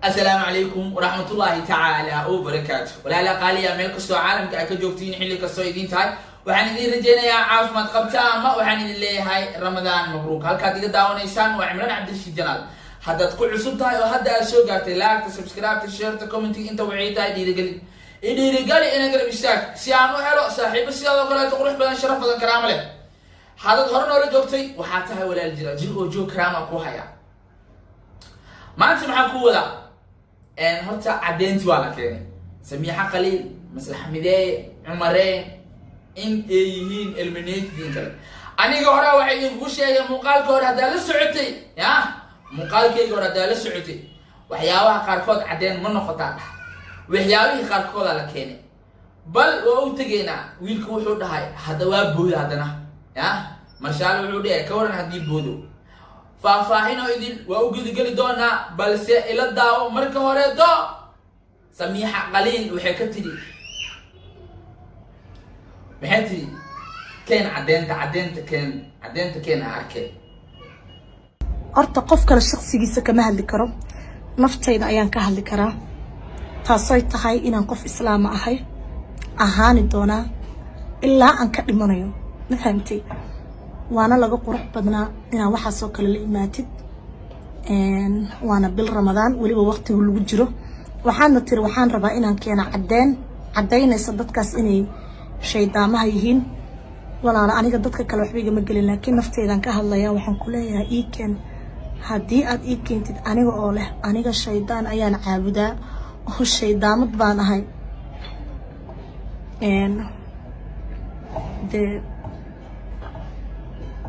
Asalaamu calaykum waraxmatullaahi tacaala wabarakaatu. Walaala qaaliya, meel kastoo caalamka ay ka joogtiin, xilli kastoo idiin tahay, waxaan idiin rajaynayaa caafimaad qabta ama waxaan idin leeyahay Ramadaan mabruuk. Halkaad iga daawanaysaan waa Cimraan Cabdirashiid Janaal. Haddaad ku cusub tahay oo hadda aad soo gaartay, like-ta, subscribe-ta, share-ta, comment-iga, inta waxay tahay dhiirigelin. I dhiirigeli ina garab istaag si aan u helo saaxiibo sidaadoo kaleeto qurux badan, sharaf badan, karaamo leh. Haddaad hore noola joogtay, waxaa tahay walaal jira, jir oo joog, karaama ku haya. Maanta maxaan ku wadaa? Horta caddeyntii waa la keenay. Samiixa Khaliil, Maslax Mideeye, Cumareen in ay yihiin eliminated kale. Aniga hore waxay idinkugu sheegay muuqaalka hore haddaa la socotay, ya muuqaalkayga hore haddaa la socotay, waxyaabaha qaarkood caddeen ma noqotaa dhah. Waxyaabihii qaarkooda la keenay, bal waa u tegaynaa. Wiilka wuxuu dhahay hadda waa booda, haddana ya Marshaale wuxuu dhahay ka waran haddii boodo. Faahfaahin oo idin waa u gudageli doonaa, balse ila daawo. Marka horeeto, Samiixa Khaliil waxay ka tidhi, maxay tidhi? Keen caddeynta, caddeynta keen, caddeynta keen, a arkeen. Horta qof kale shaksigiisa kama hadli karo, naftayda ayaan ka hadli karaa. Taasoy tahay inaan qof islaama ahay, ahaani doonaa ilaa aan ka dhimanayo. Ma fahamtay? Waana laga qurux badnaa inaan waxaasoo kale la imaatid, waana bil Ramadaan weliba waqtiga lagu jiro. Waxaadna tiri waxaan rabaa inaan keena caddeen caddaynaysa dadkaas inay shaydaamaha yihiin. Walaala, aniga dadka kale waxba igama gelin, laakiin nafteydaan ka hadlayaa. Waxaan ku leeyahay ii keen. Haddii aad ii keentid aniga oo leh aniga shaydaan ayaan caabudaa oo shaydaamad baan ahay, dee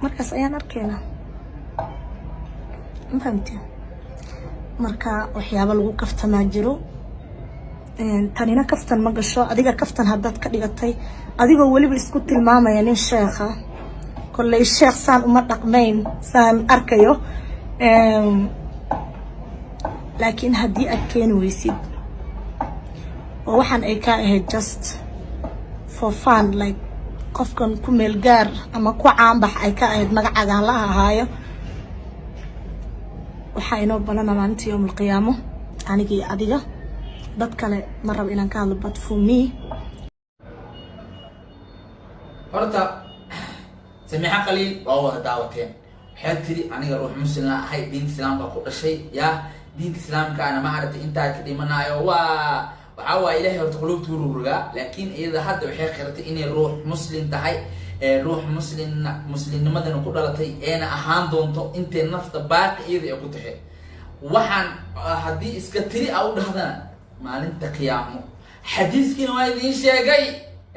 markaas ayaan arkaynaa. Ma fahamteen? Marka waxyaabo lagu kaftamaa jiro, tanina kaftan ma gasho. Adiga kaftan haddaad ka dhigatay, adigoo weliba isku tilmaamaya nin sheekha, kolley sheekh saan uma dhaqmayn saan arkayo. Laakiin haddii aad keeni weysid oo waxaan ay kaa ahayd just for fun, like qofkan ku meel gaar ama ku caanbax ay ka ahayd, magacaaga hala ahaayo, waxaa inoo balana maalinta yowm alqiyaamo, aniga iyo adiga. Dad kale ma rabo inaan ka hadlo, but for me. Horta Samiixa Khaliil waa wada daawateen. Waxay tiri aniga ruux muslima ahay, diinta Islaamka ku dhashay, ya diinta Islaamkaana ma aragtay intaa ka dhimanayo. Waa waxaa waaya Ilahay horta qulubta ururugaa, laakiin iyada hadda waxay qiratay inay ruux muslim tahay, ruux muslimna muslimnimadana ku dhalatay, eena ahaan doonto intay nafta baaqi iyada ay ku tahay. Waxaan haddii iska tiri a u dhahdana maalinta qiyaamo, xadiiskiina waa idiin sheegay,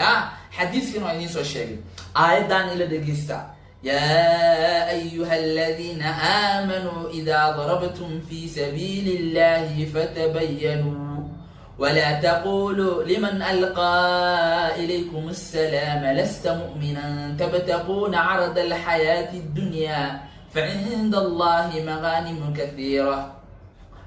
ya xadiiskiina waa idiin soo sheegay. Aayaddan ila dhegeysta: يا أيها الذين آمنوا إذا ضربتم في سبيل الله فتبينوا ولا تقولوا لمن ألقى إليكم السلام لست مؤمنا تبتغون عرض الحياة الدنيا فعند الله مغانم كثيرة،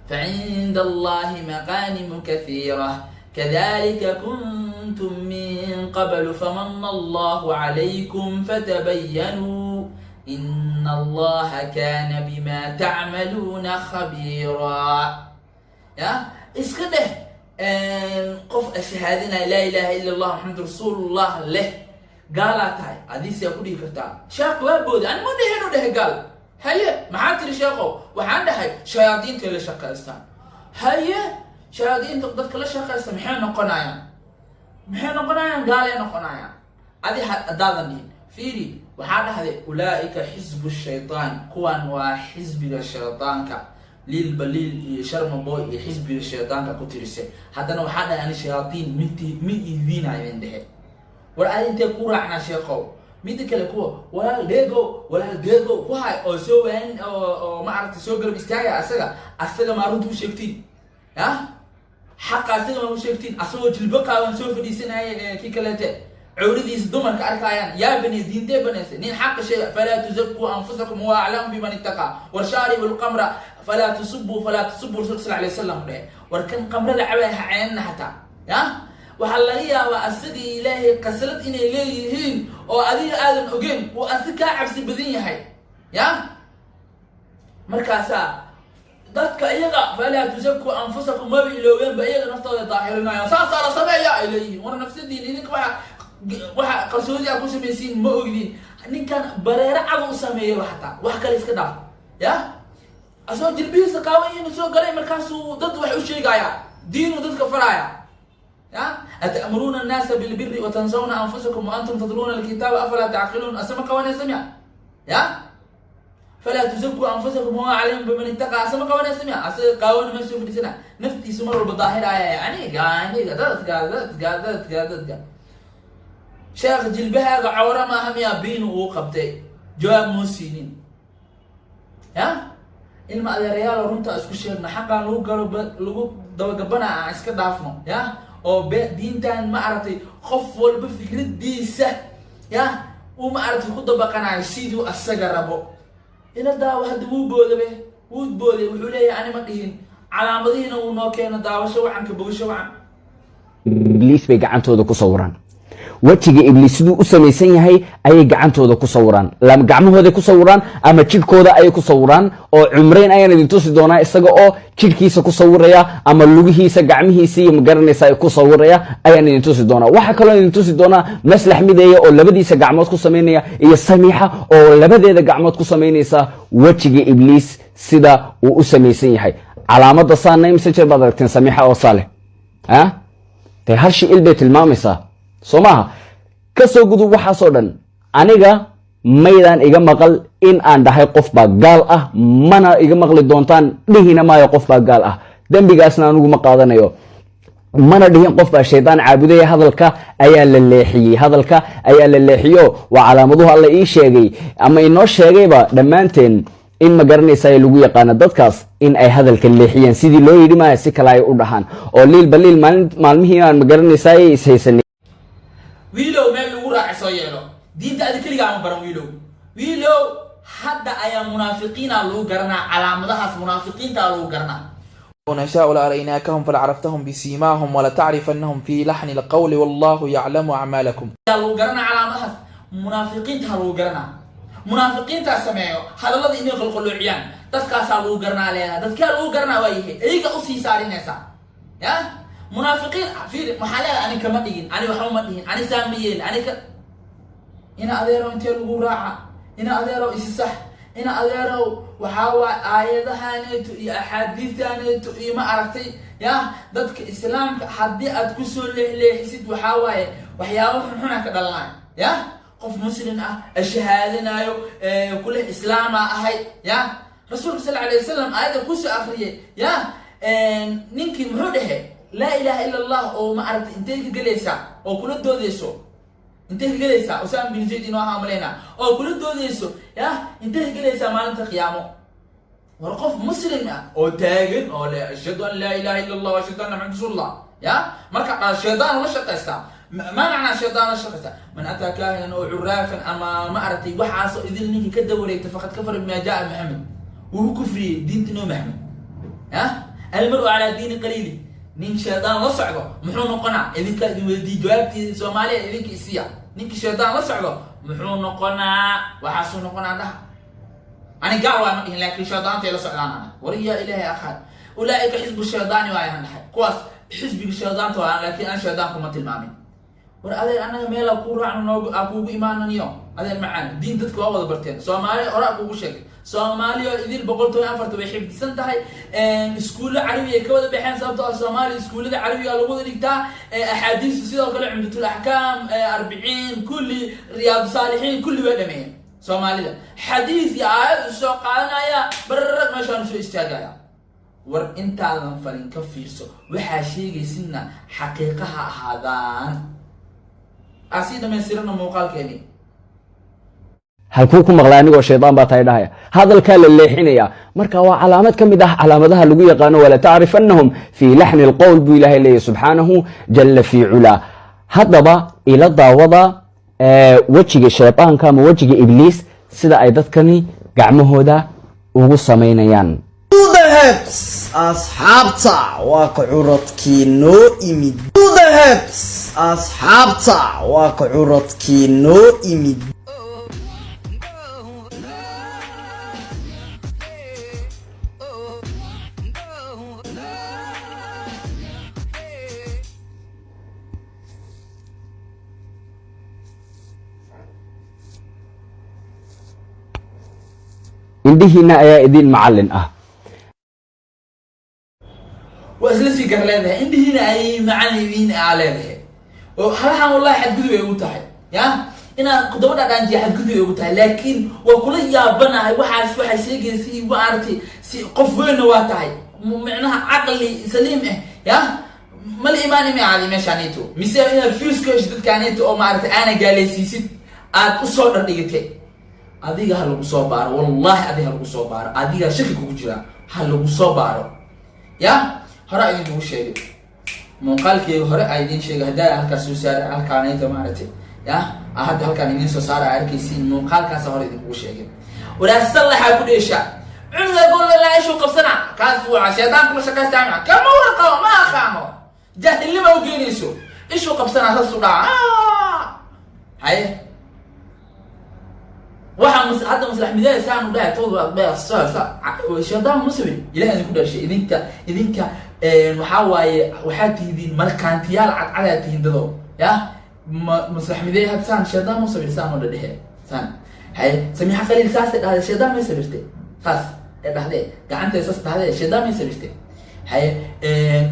فعند الله مغانم كثيرة. كذلك كنتم من قبل فمن الله عليكم فتبينوا إن الله كان بما تعملون خبيرا. Ya iska dheh qof shahaadinaya laa ilaaha ila Allah, Maxamed rasuulullah leh, gaalaa tahay. Adiisaa ku dhihi kartaa sheekh waa booday. Ani ma dhihin u dhehe gaal. Haye, maxaa tiri sheekhow? Waxaan dhahay shayaadiintay la shaqaystaan. Haye, shayaadiinta dadka la shaqaysta maxay noqonayaan? Maxay noqonayaan? Gaalay noqonayaan. Adi haddaadan dhihin, fiiri, waxaa dhahday ulaa'ika xisbu shaytaan, kuwan waa xisbiga shaytaanka. Liil Baliil iyo Sharma Boy iyo xisbiga shaytaanka ku tirisay. Haddana waxaa dhahay ani shayaatiin miti mi idiina idin dhehe. War adi intee ku raacnaa, sheekow? Mida kale, kuwa walaal deego, walaal deego ku hay oo soo waanin oo ma aragtay soo garab istaagaya asaga maa runta u sheegtiin? Ya xaqa asaga maa u sheegtiin? Asagoo jilbo qaawan soo fadhiisanaya, kii kaleete cawradiisa dumarka arkaayaan, yaa bani diintee banaysay nin xaqa sheega. Falaa tuzakuu anfusakum huwa aclamu biman ittaqaa. War shaaribu lqamra falaa tusubuu, falaa tusubuu rasulka sal alay wasalam dhehe. War kan qamrada cabaya ha ceenina xataa. Ya waxaa laga yaabaa asagii Ilaahay qaslad inay leeyihiin oo adiga aadan ogeyn, uu asig kaa cabsi badan yahay. Ya markaasaa Dadka iyaga فلا تزكوا أنفسكم maba iloobeenba, iyaga naftooda daahirinayaan. Saasaa la sameeya ay leeyihiin. War nafsadiin idinka waxa qarsoodi a ku samaysiin ma ogdiin. Ninkan bareero cad u sameeyaba, xataa wax kale iska dhaaf ya, asoo jilbihiisa qaawan inuu soo galay, markaasuu dad wax u sheegaya, diinuu dadka faraya ya. أتأمرون الناس بالبر وتنسون أنفسكم وأنتم تتلون الكتاب أفلا تعقلون. Asama qabanaysa miya ya? فلا تزكوا أنفسكم هو أعلم بمن اتقى. Asama qabanaysa miya? Asaga qaawan meesha soo fadhiisana, naftiisu mar walba daahiraya. Aniga, aniga, dadka, dadka, dadka, dadka. Sheekh, jilbahaaga cawra maaha miya? Biinu uu qabtay, jawaab muu siinin ya. Ilma adeerayaal, runta isku sheegno, xaqaan lagu galo lagu dabagabana aan iska dhaafno ya, oo be diintan ma aragtay qof walba fikradiisa ya uu ma aragtay ku dabaqanayo siduu asaga rabo. Ila daawo hadda, wuu boodabe, wuu booday. Wuxuu leeyahay ani ma dhihin, calaamadihiina wuu noo keeno. Daawasho wacan, ka bogasho wacan. Ibliis bay gacantooda ku sawiraan. Wejiga Ibliis siduu u samaysan yahay ayay gacantooda ku sawiraan, gacmahooday ku sawiraan ama jidhkooda ayay ku sawiraan. Oo Cumreyn ayaan idin tusi doonaa isaga oo jidhkiisa ku sawiraya ama lugihiisa, gacmihiisa iyo magaranaysa ay ku sawiraya ayaan idin tusi doonaa. Waxaa kaloo idin tusi doonaa Maslax Mideeya oo labadiisa gacmood ku samaynaya iyo Samiixa oo labadeeda gacmood ku samaynaysa wejiga Ibliis sida uu u samaysan yahay. Calaamada saana imse jeer baad aragteen Samiixa oo saaleh? Ah, dee hal shi il bay tilmaamaysaa, soo maaha? Kasoo gudub waxaasoo dhan, aniga maydaan iga maqal in aan dhahay qof baa gaal ah, mana iga maqli doontaan, dhihina maayo qof baa gaal ah. Dembigaasna anigu ma qaadanayo, mana dhihin qof baa shaydaan caabudaya. Hadalka ayaa la leexiyey, hadalka ayaa la leexiyo. Waa calaamaduhu Alla ii sheegay ama inoo sheegayba dhammaanteen in ma garanaysa lagu yaqaano dadkaas in ay hadalka leexiyeen. Sidii loo yidhi maayo, si kale ay u dhahaan oo liilba liil maalin maalmihii aan ma garanaysaa ishaysanay. Wiilow, meel lagu raaci soo yeelo diinta adi keligaa ma baran. Wiilow, wiilow, hadda ayaa munaafiqiina lagu garanaa, calaamadahaas munaafiqiinta lagu garanaa. نشاء لأريناكهم فلعرفتهم بسيماهم ولتعرفنهم في لحن القول والله يعلم أعمالكم. Ayaa lagu garanaa calaamadahaas, munaafiqiinta lagu garanaa. Munaafiqiintaa sameeyo hadallada inay qolqoloociyaan, dadkaasaa lagu garanaa leedahay. Dadkaa lagu garanaa waa yahay iyaga usii saarinaysaa ya munaafiqiin. Fiiri, waxaa leedahay ani kama dhigin, ani waxba ma dhihin, ani saa ma yeelin, ani ka ina adeerow intee lagu raaca? Ina adeerow, isi sax. Ina adeerow, waxaa waay aayadahaneeto iyo axaadiistaneeto iyo ma aragtay ya dadka islaamka haddii aad kusoo leexleexisid, waxaa waaye waxyaabo xunxuna ka dhalanaya ya. Qof muslim ah shahaadanayo kuleh islaama ahay ya, rasuulka sal alay wasalam aayadda kusoo akriyay ya, ninkii muxuu dhehe? Laa ilaaha ila Allah oo ma aragtay intay ka gelaysaa oo kula doodeyso, intay ka gelaysaa? Usaama bin Zayd inoo ahaa malayna oo kula doodeyso ya, intay ka gelaysaa maalinta qiyaamo? War qof muslim ah oo taagan oo le أشهد أن لا إله إلا الله وأشهد أن محمد رسول الله ya, marka dhaa shaydaan la shaqaystaa. Ma macnaa shaydaan la shaqaystaa? من أتى كاهنا أو عرافا ama ma aragtay waxaasoo idin ninka ka dawareegta فقد كفر بما جاء محمد, wuu ku kufriyey diinta Nabi Maxamed ya. المرء على دين خليله. Nin shaydaan la socdo muxuu noqonaa? Idinka idin weydii jawaabtii Soomaaliya, idinka isiya. Ninka shaydaan la socdo muxuu noqonaa? Waxaasuu noqonaa dhaha. Ani gaal waa ma dhihin, laakiin shaydaantay la socdaan ana. War yaa ilaahay akhaad, أولئك حزب الشيطان waayaan dhahay, kuwaas xisbiga shaydaanta waa, laakiin aan shaydaan kuma tilmaamin. War adeer, annaga meela kuu raacno noogu aa kuugu imaananiyo. Adeer macaan, diin dadka waa wada barteen. Soomaaliya horaa kuugu sheegay, Soomaaliya idil 114 way xifdisan tahay. Iskuulla carabi ay ka wada baxeen, sababtoo ah Soomaaliya iskuullada carabiga lagu wada dhigtaa. Axaadiistu sidoo kale, Cumdatul Axkaam, Arbiciin, kulli, Riyaadu Saalixiin, kulli way dhameeyeen Soomaalida. Xadiis iyo aayad usoo qaadanaya, bararag meeshaan usoo istaagaya. War intaadan falin ka fiirso, waxaa sheegaysidna xaqiiqaha ahaadaan. Aa sii dhamaystirana muuqaalkeeni. Halkuu ku maqlay anigoo shaydaan baa tahay dhahaya? Hadalkaa la leexinaya. Marka waa calaamad ka mid ah calaamadaha lagu yaqaano. ولتعرفنهم في لحن القول buu Ilaahay leeyahy subxaanahu jalla fii culaa. Haddaba ila daawada wejiga shaydaanka ama wejiga Ibliis sida ay dadkani gacmahooda ugu samaynayaan. Hebs asxaabta, waa ka curadkii noo imid. Hebs asxaabta, waa ka curadkii noo imid. Indhihiina ayaa idin macallin ah. Waa isla sii gar leedahay, indhihiina ay macalimiin aa leedahay oo halahan. Wallahi xadgudub ay ugu tahay ya inaan kudaba dhadhaanjiya, xadgudub ay ugu tahay, laakiin waa kula yaabanahay. Waxaas waxay sheegaysa iyo maaragtay si qof weynna waa tahay, micnaha caqli saliim ah ya mala imaani ma cadi meeshaanito, mise inaad views ka heshid dadkaanito oo maaragtay aana gaalaysiisid aad usoo dhardhigatay. Adiga ha lagu soo baaro, wallahi adiga ha lagu soo baaro, adiga shaki kugu jira, ha lagu soo baaro. Ya hore a idinkugu sheegay muuqaalkii hore a idin sheegay, haddaa halkaas soo saara halkaanayta maaragtay ya a hadda halkaan idiin soo saara arkaysiin, muuqaalkaasa hore idinkugu sheegay. Walaasalaxaa ku dheesha cunuga goolala ishuu qabsana, kaas waa shaydaan kula shaqaystaa, kama warqabo, ma aqaano, jaahilnima u geenayso, ishuu qabsanaa, saas u dhaca. Haye, waxa hadda maslax midaaya saan u dhahay shaydaan muslim. Ilaah idinku dhashay, idinka waxaa waaye waxaad tihidiin markaantiyaal cadcadaa tihiin dado ya ma maslax mideey had saan shaydaan mu sabir saan oo dhadhehe saan. Haye, Samiixa Khaliil saasay dhahday, shaydaan may sabirtay? Saas ee dhahdee, gacantay saas dhahdee, shaydaan may sabirtay? Haye,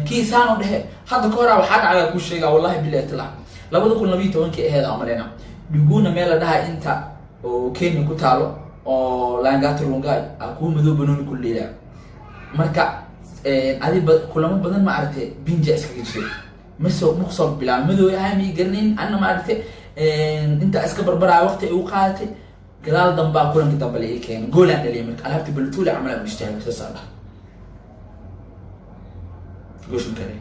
kii saan oo dhehe hadda ka horaa waxaa dhacdaa kuu sheegaa, wallahi billahi taala, 2012-kii aheed aan maleyna, Dhuguna meel la dhaha inta oo Kenya ku taalo oo Langata Rungai a kuwa madow banooni ku leeyaa. Marka adi kulamo badan ma aragtay binja iskaga jiray, masoo makusoo bilaabay madow ahaa may garanayn anna ma aragtay inta iska barbaraya waqti ay u qaadatay. Gadaal dambaa kulanka dambe la ii keenay, goolaan dhaliyay. Marka alaabta baltuule camal aan u istaagay, saas dhaha gooshin kare.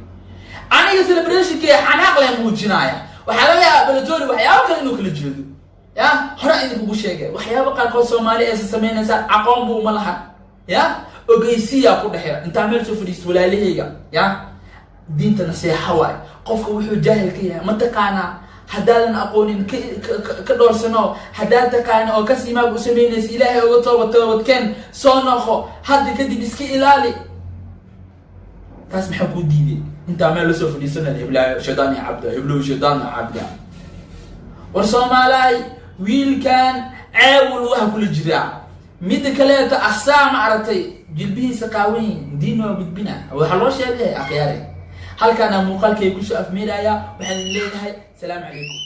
Aniga celebrationkii xanaaq leen muujinaya. Waxaa laga yaabaa Balotelli waxyaabo kale inuu kala jeedo. Ya hore idinkugu sheegay, waxyaabo qaarkood Soomaali aysan samaynaysaa aqoon buu uma lahan. Ya ogeysiyaa ku dhexeeya intaa meel soo fadhiisto walaalahayga, ya diinta naseexa waay. Qofka wuxuu jaahil ka yahay mataqaanaa, haddaadan aqoonin ka dhoorsano, haddaad taqaana oo kasimaag u samaynaysa, Ilaahay uga toobadkeen, soo noqo, hadda kadib iska ilaali. Taas maxaa kuu diiday intaa meel lasoo fadhiisanaya? Heblaayo shaydaan ya cabda, heblow shaydaan ya cabda. War Soomaalaay, wiilkan ceewul waxa kula jiraa. Midda kaleeto, asaa ma aragtay jilbihiisa qaawan yihin, diin waa gudbina, waxaa loo sheegay akhyaare. Halkaana muuqaalkay kusoo afmeeraya, waxaan leeyahay salaamu calaykum.